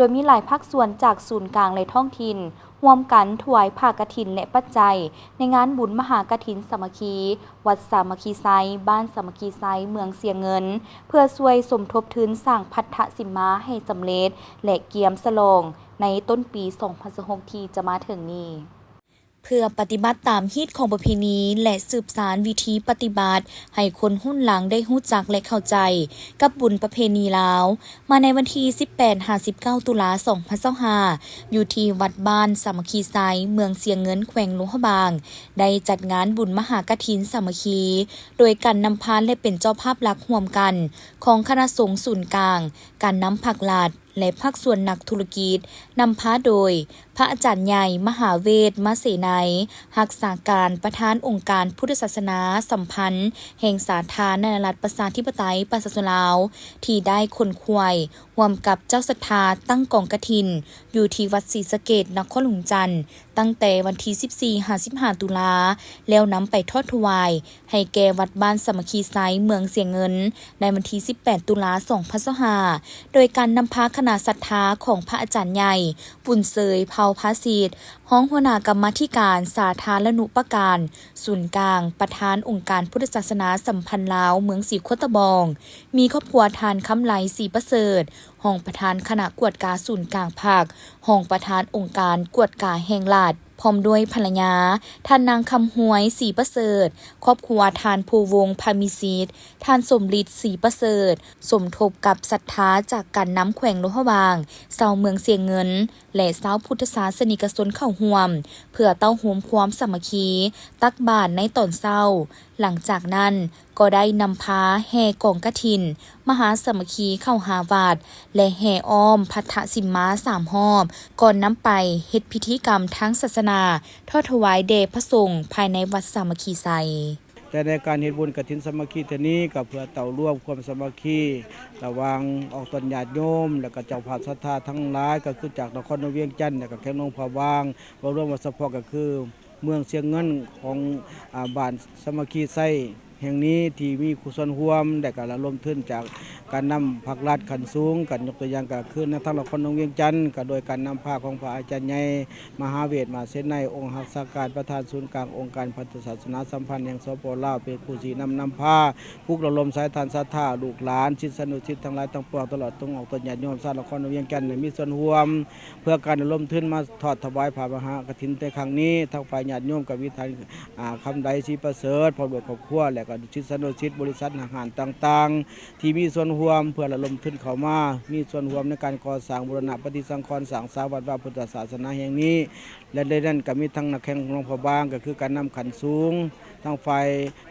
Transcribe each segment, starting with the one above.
ດຍມີຫຼາຍພາກສ່ວນຈາກສູນກາງ ແລະ ທ້ອງຖິ່ນ ຮ່ວມກັນຖວາຍຜ້າກະຖິນ ແລະ ປັດໄຈ ໃນງານບຸນມະຫາກະຖິນສາມັກຄີ ວັດສາມັກຄີໄຊ, ບ້ານສາມັກຄີໄຊ, ເມືອງຊຽງເງິນ ເພື່ອຊ່ວຍສົມທົບທຶນສ້າງພັດທະສິມມາໃຫ້ສຳເລັດ ແລະ ກຽມສະຫຼອງໃນຕົ້ນປີສອງພັນຊາວຫົກ ທີ່ຈະມາເຖິງນີ້. ເພື່ອປະຕິບັດຕາມຮີດຄອງປະເພນີ ແລະ ສືບສານວິທີປະຕິບັດໃຫ້ຄົນຮຸ່ນຫຼັງໄດ້ຮູ້ຈັກ ແລະ ເຂົ້າໃຈກັບບຸນປະເພນີລາວ, ມາໃນວັນທີສິບແປດຫາສິບເກົ້າ ຕຸລາ ສອງພັນຊາວຫ້າ ຢູ່ທີ່ວັດບ້ານສາມັກຄີໄຊ, ເມືອງຊຽງເງິນ, ແຂວງຫຼວງພະບາງ ໄດ້ຈັດງານບຸນມະຫາກະຖິນສາມັກຄີ ໂດຍການນຳພາ ແລະ ເປັນເຈົ້າພາບຫຼັກຮ່ວມກັນຂອງຄະນະສົງສູນກາງ, ການນຳພັກລັດ ແລະ ພາກສ່ວນນັກທຸລະກິດ, ນຳພາໂດຍ ພະອາຈານໃຫຍ່ ມະຫາເວດ ມະເສໄນ, ຮັກສາການປະທານອົງການພຸດທະສາສະໜາສຳພັນແຫ່ງສາທາລະນະລັດ ປະຊາທິປະໄຕ ປະຊາຊົນລາວ ທີ່ໄດ້ຂົນຂວາຍຮ່ວມກັບເຈົ້າສັດທາຕັ້ງກອງກະຖິນ ຢູ່ທີ່ວັດສີສະເກດ ນະຄອນຫຼວງຈັນ ຕັ້ງແຕ່ວັນທີສິບສີ່ຫາສິບຫ້າ ຕຸລາ ແລ້ວນຳໄປທອດຖວາຍ ໃຫ້ແກ່ວັດບ້ານສາມັກຄີໄຊ, ເມືອງຊຽງເງິນ ໃນວັນທີສິບແປດ ຕຸລາ ສອງພັນຊາວຫ້າ ໂດຍການນຳພາຄະນະສັດທາຂອງພະອາຈານໃຫຍ່ ບຸນເຊີຍ ເຜົ່າພາສິດ, ຮອງຫົວໜ້າກຳມາທິການສາທາລະນຸປະການສູນກາງ, ປະທານອົງການພຸດທະສາສະໜາສຳພັນລາວ ເມືອງສີໂຄດຕະບອງ, ມີຄອບຄົວທ່ານ ຄຳໄລ ສີປະເສີດ, ຮອງປະທານຄະນະກວດກາສູນກາງພັກ, ຮອງປະທານອົງການກວດກາແຫ່ງລັດ, ພ້ອມດ້ວຍພັນລະຍາ ທ່ານນາງ ຄຳຮວຍ ສີປະເສີດ, ຄອບຄົວທ່ານ ພູວົງ ພາມີສິດ, ທ່ານ ສົມລິດ ສີປະເສີດ, ສົມທົບກັບສັດທາຈາກການນຳແຂວງຫຼວງພະບາງ, ຊາວເມືອງຊຽງເງິນ ແລະ ຊາວພຸດທະສາສະນິກະຊົນເຂົ້າຮ່ວມ ເພື່ອເຕົ້າໂຮມຄວາມສາມັກຄີ, ຕັກບາດໃນຕອນເຊົ້າ. ຫຼັງຈາກນັ້ນກໍໄດ້ນຳພາແຫ່ກອງກະຖິນມະຫາສາມັກຄີເຂົ້າຫາວັດ ແລະ ແຫ່ອ້ອມພັດທະສິມມາສາມຮອບ ກ່ອນນຳໄປເຮັດພິທີກຳທາງສາສະໜາ ທອດຖວາຍແດ່ພະສົງພາຍໃນວັດສາມັກຄີໄຊ. ແຕ່ໃນການເຮັດບຸນກະຖິນສາມັກຄີເທື່ອນີ້ ກໍເພື່ອເຕົ້າລວມຄວາມສາມັກຄີລະຫວ່າງອອກຕົນຍາດໂຍມ ແລະ ກໍເຈົ້າພາບສັດທາທັງຫຼາຍ ກໍຄືຈາກນະຄອນຫຼວງວຽງຈັນ ແລະ ກໍແຂວງຫຼວງພະບາງ ເວົ້າລວມວ່າສະເພາະກໍຄືເມືອງຊຽງເງິນຂອງ ອາ ບ້ານສາມັກຄີໄຊ ແຫ່ງນີ້ທີ່ມີຜູ້ສ່ວນຮ່ວມ ແລະ ກະລະດົມທຶນຈາກການນຳພາກລັດຂັ້ນສູງ ກັນຍົກຕົວຢ່າງກະຄືໃນທາງນະຄອນຫຼວງວຽງຈັນ ກະໂດຍການນຳພາຂອງພະອາຈານໃຫຍ່ ມະຫາເວດ ມະເສໄນ ອົງຮັກສາການປະທານສູນກາງອົງການພຸດທະສາສະໜາສຳພັນແຫ່ງ ສປ ລາວ ເປັນຜູ້ຊີ້ນຳນຳພາ ປຸກລະດົມສາຍທານສັດທາ ລູກຫຼານ ສິດສານຸສິດທັງຫຼາຍທັງປວງ ຕະຫຼອດເຖິງອອກຕົນຍາດໂຍມຊາວນະຄອນຫຼວງວຽງຈັນ ໃຫ້ມີສ່ວນຮ່ວມ ເພື່ອການລະດົມທຶນມາທອດຖວາຍພະມະຫາກະຖິນໃນຄັ້ງນີ້, ທາງຝ່າຍຍາດໂຍມກໍມີທ່ານ ອາ ຄຳໄດ ສີປະເສີດ ພ້ອມດ້ວຍຄອບຄົວ ແລະ ກໍສິດສານຸສິດ ບໍລິສັດ ຫ້າງຮ້ານຕ່າງໆ ທີ່ມີສ່ວນຮ່ວມເພື່ອລະດົມທຶນເຂົ້າມາ ມີສ່ວນຮ່ວມໃນການກໍ່ສ້າງບູລະນະປະຕິສັງຂອນ ສ້າງສາວັດວາພຸດທະສາສະໜາແຫ່ງນີ້ ແລະ ໃນນັ້ນກໍມີທັງນະແຂວງຫຼວງພະບາງ ກໍຄືການນຳຂັ້ນສູງ ທາງຝ່າຍ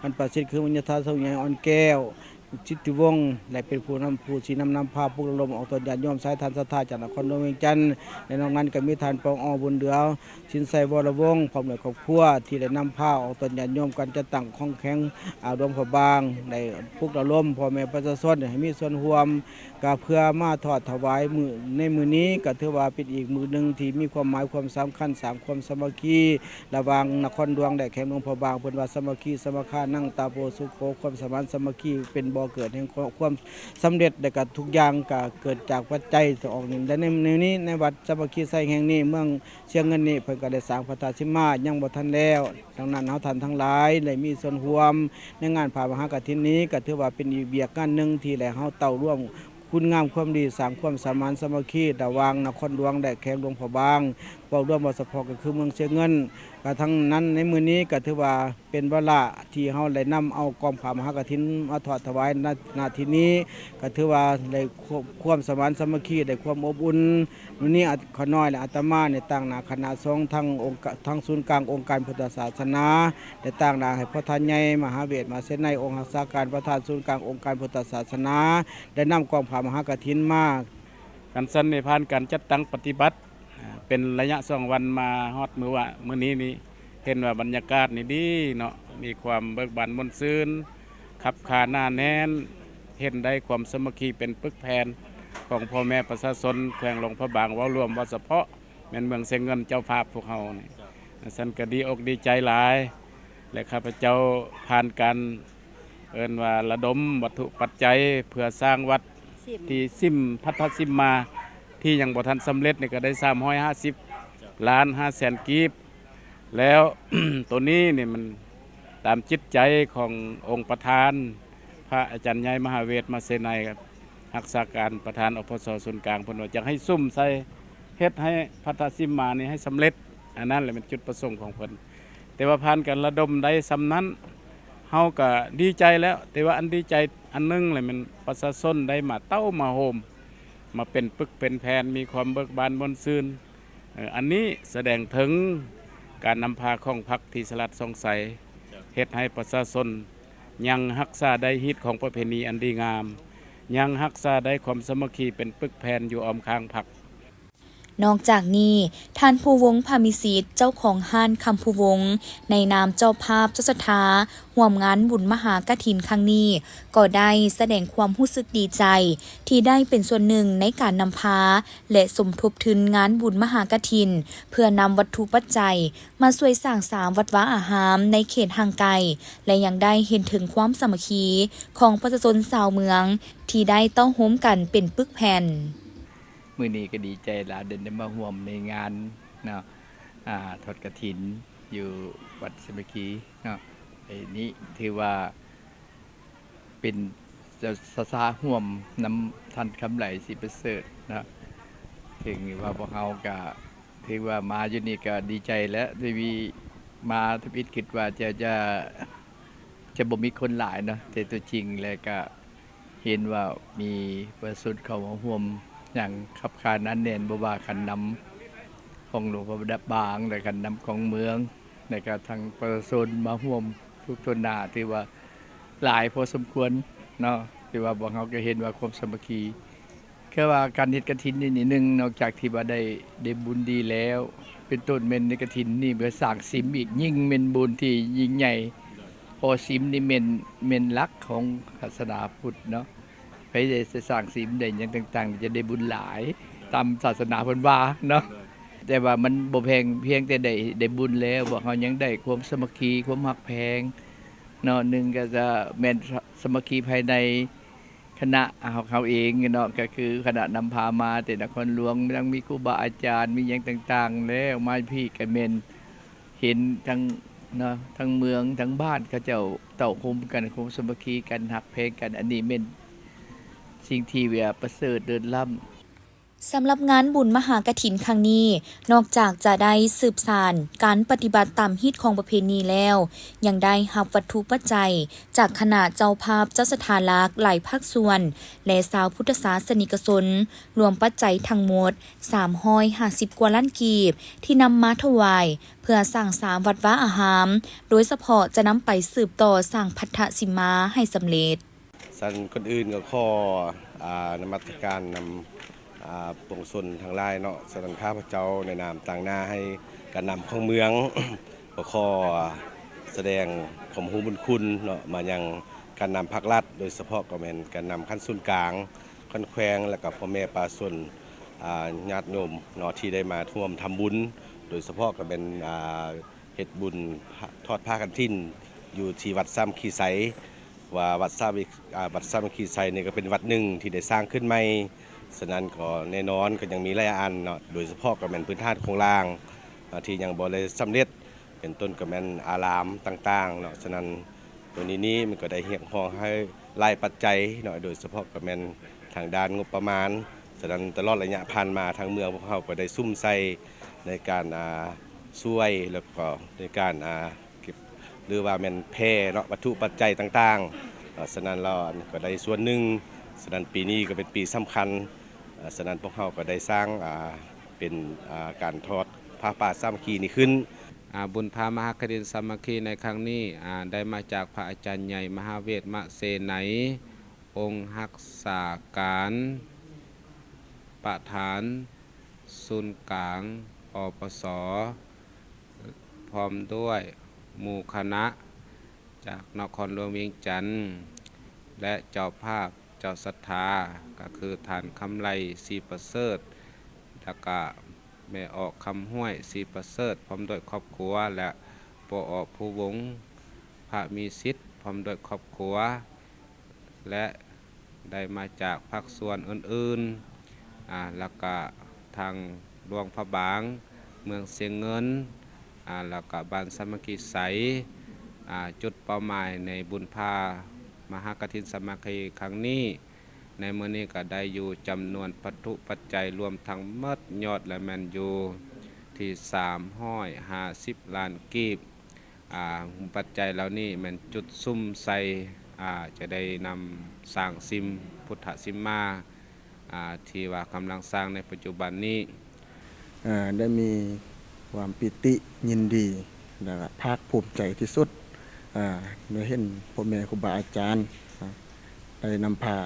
ບັນພະສິດ ຄືບັນຍາທາສົງໃຫຍ່ອ່ອນແກ້ວ ສິດທິວົງ ແລະ ເປັນຜູ້ນຳ ຜູ້ຊີ້ນຳນຳພາ ປຸກລະດົມອອກຕົນຍາດໂຍມສາຍທານສັດທາຈາກນະຄອນຫຼວງວຽງຈັນ ແລະ ນອກນັ້ນກໍມີທ່ານ ປອງ ອໍ ບຸນເດືອ ສິນໄຊ ວໍລະວົງ ພ້ອມດ້ວຍຄອບຄົວ ທີ່ໄດ້ນຳພາອອກຕົນຍາດໂຍມ ການຈັດຕັ້ງຂອງແຂວງ ອາ ຫຼວງພະບາງ ໄດ້ປຸກລະດົມພໍ່ແມ່ປະຊາຊົນໃຫ້ມີສ່ວນຮ່ວມ ກະເພື່ອມາທອດຖວາຍມື້ ໃນມື້ນີ້ ກະຖືວ່າເປັນອີກມື້ໜຶ່ງທີ່ມີຄວາມໝາຍຄວາມສຳຄັນ ສ້າງຄວາມສາມັກຄີລະຫວ່າງນະຄອນຫຼວງ ແລະ ແຂວງຫຼວງພະບາງ. ເພິ່ນວ່າ ສາມັກຄີສະມາຄານັງ ຕາໂປສຸໂຂ ຄວາມສະໝານສາມັກຄີເປັນບໍ່ເກີດແຫ່ງຄວາມສຳເລັດ ແລະ ກະທຸກຢ່າງກະເກີດຈາກປັດໄຈສອງນີ້ ແລະ ໃນ ໃນນີ້ ໃນວັດສາມັກຄີໄຊແຫ່ງນີ້ ເມືອງຊຽງເງິນນີ້ ເພິ່ນກະໄດ້ສ້າງພັດທະສິມມາ ຍັງບໍ່ທັນແລ້ວ. ດັ່ງນັ້ນ ເຮົາທ່ານທັງຫຼາຍໄດ້ມີສ່ວນຮ່ວມໃນງານພະມະຫາກະຖິນນີ້ ກໍຖືວ່າເປັນອີກວຽກງານໜຶ່ງທີ່ໄດ້ເຮົາເຕົ້າລວມຄຸນງາມຄວາມດີ ສ້າງຄວາມສະໝານສາມັກຄີລະຫວ່າງນະຄອນຫຼວງ ແລະ ແຂວງຫຼວງພະບາງ ເວົ້າລວມວ່າສະເພາະກໍຄືເມືອງຊຽງເງິນ. ກະທັງນັ້ນໃນມື້ນີ້ກໍຖືວ່າເປັນວາລະທີ່ເຮົາໄດ້ນຳເອົາກອງພະມະຫາກະຖິນມາທອດຖວາຍ ນະ ນະທີ່ນີ້ ກໍຖືວ່າໄດ້ຄວາມ ຄວາມສະໝານສາມັກຄີ ໄດ້ຄວາມອົບອຸ່ນ. ມື້ນີ້ອາ ຂ້ານ້ອຍ ແລະ ອາດຕະມາ ໃນຕາງໜ້າຄະນະສົງ ທັງອົງກາ ທັງສູນກາງອົງການພຸດທະສາສະໜາ ໄດ້ຕາງໜ້າໃຫ້ພະທ່ານໃຫຍ່ ມະຫາເວດ ມະເສໄນ ອົງຮັກສາການປະທານສູນກາງອົງການພຸດທະສາສະໜາ ໄດ້ນຳກອງພະມະຫາກະຖິນມາ. ຄັນຊັ້ນນີ້ ຜ່ານການຈັດຕັ້ງປະຕິບັດ ອາ ເປັນໄລຍະສອງວັນ ມາຮອດມື້ວາ ມື້ນີ້ນີ້ ເຫັນວ່າບັນຍາກາດນີ້ດີເນາະ ມີຄວາມເບີກບານມ່ວນຊື່ນ ຄັບຄາໜາແໜ້ນ ເຫັນໄດ້ຄວາມສາມັກຄີເປັນປຶກແຜ່ນຂອງພໍ່ແມ່ປະຊາຊົນແຂວງຫຼວງພະບາງ ເວົ້າລວມ ເວົ້າສະເພາະແມ່ນເມືອງຊຽງເງິນເຈົ້າພາບພວກເຮົານີ້ ຊັ້ນກໍດີອົກດີໃຈຫຼາຍ ແລະ ຂ້າພະເຈົ້າຜ່ານການ ເອີ້ນວ່າລະດົມວັດຖຸປັດໄຈເພື່ອສ້າງວັດທີ່ສິມ ພັດທະສິມມາ ທີ່ຍັງບໍ່ທັນສຳເລັດນີ້ກໍໄດ້ສາມຮ້ອຍຫ້າສິບລ້ານຫ້າແສນກີບ ແລ້ວ ໂຕນີ້ນີ້ມັນຕາມຈິດໃຈຂອງອົງປະທານ ພະອາຈານໃຫຍ່ມະຫາເວດມະເສໄນ ຮັກສາການປະທານ ອພສ ສູນກາງ ເພິ່ນວ່າຢາກໃຫ້ສຸມໃສ່ເຮັດໃຫ້ພັດທະສິມມານີ້ໃຫ້ສຳເລັດ ອັນນັ້ນແຫຼະແມ່ນຈຸດປະສົງຂອງເພິ່ນ. ແຕ່ວ່າຜ່ານການລະດົມໄດ້ສ່ຳນັ້ນ ເຮົາກໍດີໃຈແລ້ວ ແຕ່ວ່າອັນດີໃຈອັນໜຶ່ງແຫຼະແມ່ນປະຊາຊົນໄດ້ມາເຕົ້າມາໂຮມ ມາເປັນປຶກເປັນແຜ່ນ ມີຄວາມເບີກບານມ່ວນຊື່ນ. ເອີ ອັນນີ້ສະແດງເຖິງການນຳພາຂອງພັກທີ່ສະຫຼາດສ່ອງໃສ ເຮັດໃຫ້ປະຊາຊົນຍັງຮັກສາໄດ້ຮີດຄອງປະເພນີອັນດີງາມ, ຍັງຮັກສາໄດ້ຄວາມສາມັກຄີເປັນປຶກແຜ່ນຢູ່ອ້ອມຂ້າງພັກ. ນອກຈາກນີ້, ທ່ານ ພູວົງ ພາມີສິດ ເຈົ້າຂອງຮ້ານຄຳພູວົງ ໃນນາມເຈົ້າພາບເຈົ້າສັດທາຮ່ວມງານບຸນມະຫາກະຖິນຄັ້ງນີ້ ກໍໄດ້ສະແດງຄວາມຮູ້ສຶກດີໃຈ ທີ່ໄດ້ເປັນສ່ວນໜຶ່ງໃນການນຳພາ ແລະ ສົມທົບທຶນງານບຸນມະຫາກະຖິນ ເພື່ອນຳວັດຖຸປັດໄຈມາຊ່ວຍສ້າງສາວັດວາອາຮາມໃນເຂດຫ່າງໄກ ແລະ ຍັງໄດ້ເຫັນເຖິງຄວາມສາມັກຄີຂອງປະຊາຊົນຊາວເມືອງ ທີ່ໄດ້ເຕົ້າໂຮມກັນເປັນປຶກແຜ່ນ. ມື້ນີ້ກໍດີໃຈຫຼາຍ ໄດ້ ໄດ້ມາຮ່ວມໃນງານເນາະ ອ່າ ທອດກະຖິນຢູ່ວັດສາມັກຄີເນາະ. ໄອ້ນີ້ຖືວ່າເປັນສະ ສະ ສາຮ່ວມນຳທ່ານຄຳໄຫຼ ສີປະເສີດເນາະ. ເຖິງວ່າພວກເຮົາກະຖືວ່າມາຢູ່ນີ້ກະດີໃຈແລ້ວ ທີ່ມີມາທຳອິດ ຄິດວ່າຈະ ຈະ ຈະບໍ່ມີຄົນຫຼາຍເນາະ ແຕ່ຕົວຈິງແລ້ວກະ ເຫັນວ່າມີປະຊາຊົນເຂົ້າມາຮ່ວມຢ່າງຄັບຄາໜາແໜ້ນ ບໍ່ວ່າການນຳຂອງຫຼວງພະບາງ ແລະ ການນຳຂອງເມືອງ ແລະ ກະທັງປະຊາຊົນມາຮ່ວມທຸກທົ່ວໜ້າ ຖືວ່າຫຼາຍພໍສົມຄວນເນາະ. ຖືວ່າພວກເຮົາກໍເຫັນວ່າຄວາມສາມັກຄີ ຄືວ່າການເຮັດກະຖິນນີ້ ໜຶ່ງ ນອກຈາກທີ່ວ່າໄດ້ ໄດ້ບຸນດີແລ້ວ ເປັນຕົ້ນແມ່ນໃນກະຖິນນີ້ ເພື່ອສ້າງສິມອີກ ຍິ່ງແມ່ນບຸນທີ່ຍິ່ງໃຫຍ່ ເພາະສິມນີ້ແມ່ນ ແມ່ນຫຼັກຂອງສາສະໜາພຸດເນາະ. ໃຜໄດ້ ຈະສ້າງສິມໄດ້ຫຍັງຕ່າງໆ ຈະໄດ້ບຸນຫຼາຍ ຕາມສາສະໜາເພິ່ນວ່າເນາະ. ແຕ່ວ່າມັນບໍ່ແພງ ພຽງແຕ່ໄດ້ ໄດ້ບຸນແລ້ວ ພວກເຮົາຍັງໄດ້ຄວາມສາມັກຄີ ຄວາມຮັກແພງເນາະ. ໜຶ່ງກໍຈະແມ່ນສາ ສາມັກຄີພາຍໃນຄະນະເຮົາ ເຮົາເອງເນາະ ກໍຄືຄະນະນຳພາມາແຕ່ນະຄອນຫຼວງ ຍັງມີຄູບາອາຈານ ມີຫຍັງຕ່າງໆ ແລ້ວມາພີ້ກໍແມ່ນ ເຫັນທັງເນາະ ທັງເມືອງ ທັງບ້ານ ເຂົາເຈົ້າເຕົ້າໂຮມກັນ ຄວາມສາມັກຄີກັນ ຮັກແພງກັນ ອັນນີ້ແມ່ນສິ່ງທີ່ວ່າປະເສີດເລີດລ້ຳ. ສຳລັບງານບຸນມະຫາກະຖິນຄັ້ງນີ້ ນອກຈາກຈະໄດ້ສືບສານການປະຕິບັດຕາມຮີດຄອງປະເພນີແລ້ວ ຍັງໄດ້ຮັບວັດຖຸປັດໄຈຈາກຄະນະເຈົ້າພາບເຈົ້າສັດທາຫຼັກຫຼາຍພາກສ່ວນ ແລະ ຊາວພຸດທະສາສະນິກະຊົນ ລວມປັດໄຈທັງໝົດສາມຮ້ອຍຫ້າສິບກວ່າລ້ານກີບ ທີ່ນຳມາຖວາຍ ເພື່ອສ້າງສາວັດວາອາຮາມ ໂດຍສະເພາະຈະນຳໄປສືບຕໍ່ສ້າງພັດທະສິມມາໃຫ້ສຳເລັດ. ຊັ້ນກ່ອນອື່ນກໍຂໍ ອາ ນະມັດສະການນຳ ອາ ປວງຊົນທັງຫຼາຍເນາະ. ສະນັ້ນຂ້າພະເຈົ້າໃນນາມຕາງໜ້າໃຫ້ການນຳຂອງເມືອງ ກໍຂໍສະແດງຄວາມຮູ້ບຸນຄຸນເນາະ ມາຍັງການນຳພາກລັດ ໂດຍສະເພາະກໍແມ່ນການນຳຂັ້ນສູນກາງ ຂັ້ນແຂວງ ແລະ ກໍພໍ່ແມ່ປະຊາຊົນ ອາ ຍາດໂຍມເນາະ ທີ່ໄດ້ມາຮ່ວມທຳບຸນ ໂດຍສະເພາະກໍແມ່ນ ອາ ເຮັດບຸນທອດຜ້າກະຖິນຢູ່ທີ່ວັດສາມັກຄີໄຊ ວ່າວັດສາວິ ອາ ວັດສາມັກຄີໄຊນີ້ກໍເປັນວັດໜຶ່ງທີ່ໄດ້ສ້າງຂຶ້ນໃໝ່. ສະນັ້ນກໍແນ່ນອນກໍຍັງມີຫຼາຍອັນເນາະ ໂດຍສະເພາະກໍແມ່ນພື້ນຖານໂຄງລ່າງ ອາ ທີ່ຍັງບໍ່ໄດ້ສຳເລັດ ເປັນຕົ້ນກໍແມ່ນອາລາມຕ່າງໆເນາະ. ສະນັ້ນ ໂຕນີ້ນີ້ມັນກໍໄດ້ຮຽກຮ້ອງໃຫ້ຫຼາຍປັດໄຈເນາະ ໂດຍສະເພາະກໍແມ່ນທາງດ້ານງົບປະມານ. ສະນັ້ນຕະຫຼອດໄລຍະຜ່ານມາ ທາງເມືອງພວກເຮົາກໍໄດ້ສຸມໃສ່ໃນການ ອາ ຊ່ວຍ ແລ້ວກໍໃນການ ອາ ເກັບ ຫຼືວ່າແມ່ນແຜ່ເນາະ ວັດຖຸປັດໄຈຕ່າງໆ. ອາ ສະນັ້ນແລ້ວ ອັນ ກໍໄດ້ສ່ວນໜຶ່ງ. ສະນັ້ນປີນີ້ກໍເປັນປີສຳຄັນ. ອາ ສະນັ້ນພວກເຮົາກໍໄດ້ສ້າງ ອາ ເປັນ ອາ ການທອດຜ້າປ່າສາມັກຄີນີ້ຂຶ້ນ. ອາ ບຸນພາມະຫາກະຖິນສາມັກຄີໃນຄັ້ງນີ້ ອາ ໄດ້ມາຈາກພະອາຈານໃຫຍ່ມະຫາເວດມະເສໄນ ອົງຮັກສາການປະທານສູນກາງ ອປສ ພ້ອມດ້ວຍໝູ່ຄະນະຈາກນະຄອນຫຼວງວຽງຈັນ ແລະ ເຈົ້າພາບ ເຈົ້າສັດທາ ກໍຄືທ່ານຄຳໄຫຼ ສີປະເສີດ ແລ້ວກະແມ່ອອກ ຄຳຫ້ວຍ ສີປະເສີດ ພ້ອມດ້ວຍຄອບຄົວ ແລະ ປອ ພູວົງ ພະມີສິດ ພ້ອມດ້ວຍຄອບຄົວ ແລະ ໄດ້ມາຈາກພາກສ່ວນອື່ນ ອາ ແລ້ວກະທາງຫຼວງພະບາງ, ເມືອງຊຽງເງິນ, ອາ ແລ້ວກະບ້ານສາມັກຄີໄຊ. ອາ ຈຸດເປົ້າໝາຍໃນບຸນພາມະຫາກະຖິນສາມັກຄີຄັ້ງນີ້ ໃນມື້ນີ້ກະໄດ້ຢູ່ຈຳນວນວັດຖຸປັດໄຈລວມທັງໝົດຍອດລະແມ່ນຢູ່ທີ່ສາມຮ້ອຍຫ້າສິບລ້ານກີບ. ອາ ປັດໄຈເຫຼົ່ານີ້ແມ່ນຈຸດສຸມໃສ່ ອາ ຈະໄດ້ນຳສ້າງສິມ ພຸດທະສິມມາ ອາ ທີ່ວ່າກຳລັງສ້າງໃນປັດຈຸບັນນີ້. ເອີ ໄດ້ມີຄວາມປີຕິຍິນດີ ແລະ ພາກພູມໃຈທີ່ສຸດ ເອີ ໄດ້ເຫັນພໍ່ແມ່ຄູບາອາຈານ ເອີ ໄດ້ນຳພາ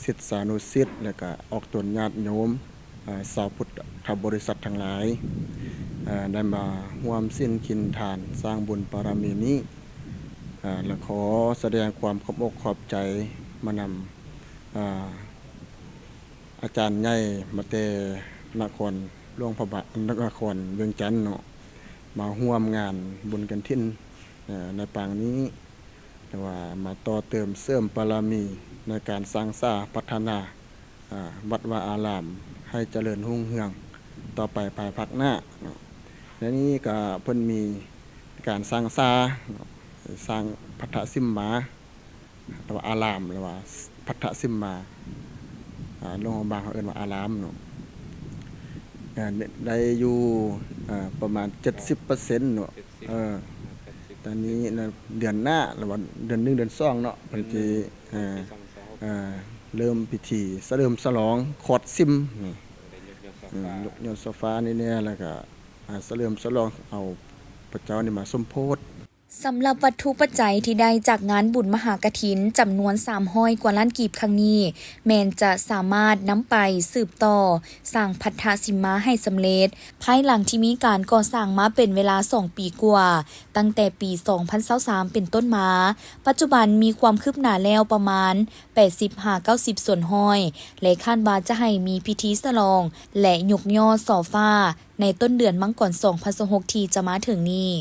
ສິດສານຸສິດ ແລະ ກະອອກຕົນຍາດໂຍມ ເອີ ຊາວພຸດທະບໍລິສັດທັງຫຼາຍ ເອີ ໄດ້ມາຮ່ວມສິນກິນທານສ້າງບຸນບາລະມີນີ້ ເອີ ແລະ ຂໍສະແດງຄວາມຂອບອົກຂອບໃຈມານຳ ເອີ ອາຈານໃຫຍ່ມາແຕ່ນະຄອນຫຼວງພະບາງ ນະຄອນວຽງຈັນເນາະ ມາຮ່ວມງານບຸນກະຖິນ ເອີ ໃນປາງນີ້ ແຕ່ວ່າມາຕໍ່ເຕີມເສີມບາລະມີໃນການສ້າງສາພັດທະນາ ເອີ ວັດວາອາລາມໃຫ້ຈະເລີນຮຸ່ງເຮືອງຕໍ່ໄປພາຍພາກໜ້າເນາະ. ແລະ ນີ້ກະເພິ່ນມີການສ້າງສາ ສ້າງພັດທະສິມມາ ຫຼືວ່າອາລາມ ຫຼືວ່າພັດທະສິມມາ ອາ ຫຼວງພະບາງເຂົາເອີ້ນວ່າອາລາມເນາະ ອາ ໄດ້ຢູ່ ອາ ປະມານເຈັດສິບເປີເຊັນເນາະ ເອີ ຕອນນີ້ນະ ເດືອນໜ້າ ຫຼືວ່າເດືອນໜຶ່ງ ເດືອນສອງເນາະ ເພິ່ນຊິ ເອີ ເອີ ເລີ່ມພິທີສະເຫຼີມສະຫຼອງຂອດສິມນີ້ ອາ ຍົກຍອດໂຊຟານີ້ແດ່ ແລ້ວກະ ອາ ສະເຫຼີມສະຫຼອງເອົາພະເຈົ້ານີ້ມາສົມໂພດ. ສຳລັບວັດຖຸປັດໄຈທີ່ໄດ້ຈາກງານບຸນມະຫາກະຖິນຈຳນວນສາມຮ້ອຍກວ່າລ້ານກີບຄັ້ງນີ້ ແມ່ນຈະສາມາດນຳໄປສືບຕໍ່ສ້າງພັດທະສິມມາໃຫ້ສຳເລັດ ພາຍຫຼັງທີ່ມີການກໍ່ສ້າງມາເປັນເວລາສອງປີກວ່າ ຕັ້ງແຕ່ປີສອງພັນຊາວສາມເປັນຕົ້ນມາ. ປັດຈຸບັນມີຄວາມຄືບໜ້າແລ້ວປະມານແປດສິບຫາເກົ້າສິບສ່ວນຮ້ອຍ ແລະ ຄາດວ່າຈະໃຫ້ມີພິທີສະຫຼອງ ແລະ ຍົກຍອດໂຊຟາໃນຕົ້ນເດືອນມັງກອນສອງພັນຊາວຫົກທີ່ຈະມາເຖິງນີ້.